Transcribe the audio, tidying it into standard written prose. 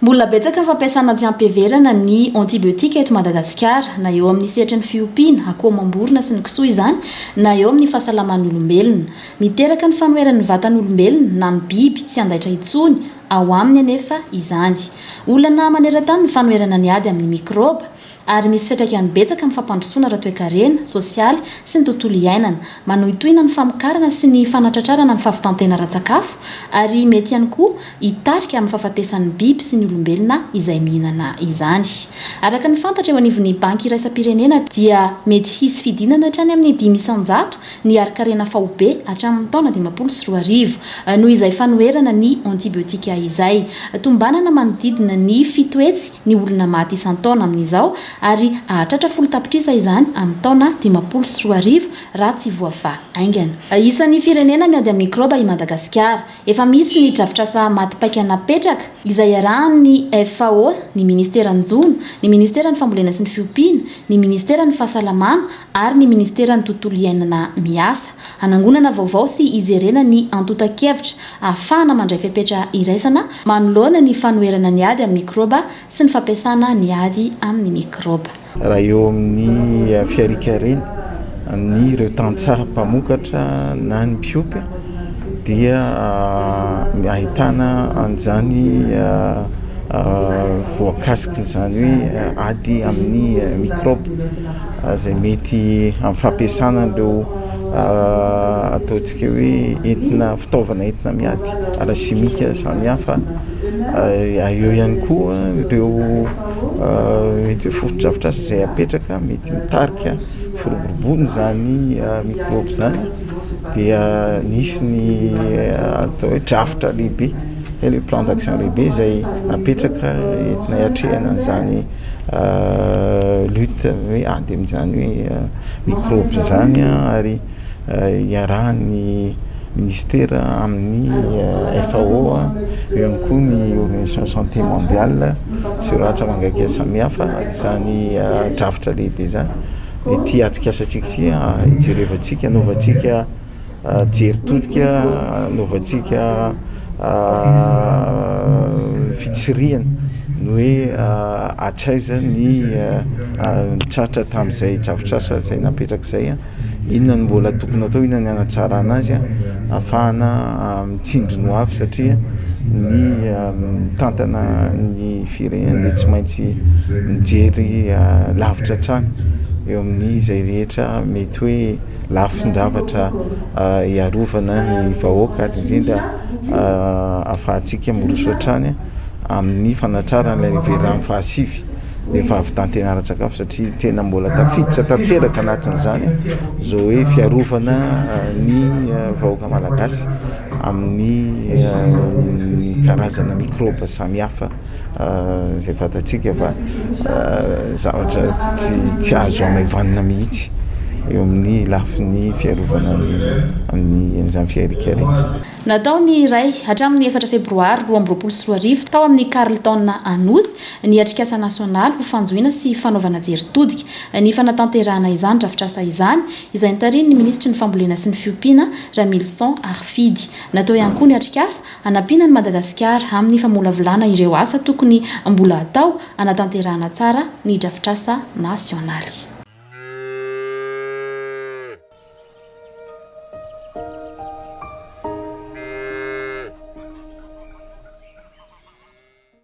Mbola betsaka ny fampiasana tsy ampiheverana ny antibiotika eto Madagasikara, na eo amin'ny sehatry ny fiompiana, akoho amam-borona sy ny kisoa izany, na eo amin'ny fahasalaman'ny olombelona. Miteraka ny fanoheran'ny vatan'olombelona na ny biby tsy handaitra intsony ao aminy anefa izany. Olana maneran-tany ny fanoherana ny ady amin'ny mikraoba, ary misy fiantraikany betsaka amin'ny fampandrosoana ara-toekarena, sosialy sy ny tontolo iainana, manohintohina ny famokarana sy ny fanatratrarana ny fahavitan-tena ara-tsakafo, ary mety ihany koa hitarika amin'ny fahafatesan'ny biby sy ny olombelona izay mihinana izany. Araka ny fantatra eo anivon'ny Banky iraisam-pirenena dia mety hisy fidinana hatrany amin'ny 5% ny harin-karena faobe hatramin'ny taona 2050 noho izay fanoherana ny antibiotika izay. Tombanana manodidina ny 700 ny olona maty isan-taona amin'izao ary hahatratra 10 tapitrisa izany amin'ny taona 2050 raha tsy voavaha haingana. Isan'ny firenena miady amin'ny mikraoba i Madagasikara. Efa misy ny drafitrasa maty paika napetraka, izay iarahan'ny FAO, ny Ministeran'ny Jono, ny Ministeran'ny Fambolena sy ny Fiompiana, ny Ministeran'ny Fahasalamana ary ny Ministeran'ny Tontolo iainana miasa. Hanangonana vaovao sy hijerena ny antontan-kevitra ahafahana mandray fepetra iraisana manoloana ny fanoherana ny ady amin'ny mikraoba sy ny fampiasana ny ady amin'ny mikraoba. Raha eo amin'ny fiharikarena ny ireo tantsaha mpamokatra na ny mpiompy dia ahitana an'izany voakasik'izany hoe ady amin'ny mikraoba izay mety amin'ny fampiasana an'ireo ataontsika hoe entina fitaovana entina miady ara-simika samihafa, eo ihany koa ireo Mety hoe fotodrafitrasa izay apetraka mety mitarika firoboroboana izany mikraoba izany dia nisy ny atao hoe drafitra lehibe, izay ilay plan d'action lehibe izay napetraka entina hiatrehana an'izany lutte hoe ady amin'izany hoe mikraoba izany ary iarahan'ny minisitera amin'ny FAO, eo ihany koa ny organisation santé mondiale sy ireo rantsa-mangaika samihafa izany drafitra lehibe izany. Ity atrikasantsika ity hijerevantsika, hanaovantsika jery todika, hanaovantsika fitsirihana ny hoe hatraiza ny tratra tamin'izay drafitrasa izay napetraka izay. Inona no mbola tokony atao, inona ny hanatsarana azy ahafahana mitsindry ny ho avy satria ny mitantana ny firenena dia tsy maintsy mijery lavitra hatrany eo amin'ny izay rehetra mety hoe lafin-javatra hiarovana ny vahoaka ary indrindra ahafahantsika miroso hatrany amin'ny fanatrarana ilay velirano fahasivy. ny fahavitan-tena ara-tsakafo satria tena mbola tafiditra tanteraka anatin'izany izao hoe fiarovana ny vahoaka malagasy amin'ny karazana mikraoba samihafa izay fantatsika fa zavatra tsy tsy azo hamaivanina mihitsy eo amin'ny lafiny fiarovana ny amin'ny amin'izany fiarikarena izany. Natao ny iray hatramin'ny efatra febroary 2022 tao amin'ny Carlton Anosy ny atrikasa nasionaly ho fanjohiana sy fanaovana jery todika ny fanatanterahana izany drafitrasa izany, izay notarihin'ny minisitry ny Fambolena sy ny Fiompiana, Ramilison Harifidy. Natao ihany koa ny atrikasa hanampiana an'i Madagasikara amin'ny famolavolana ireo asa tokony mbola hatao hanatanterahana tsara ny drafitrasa nasionaly.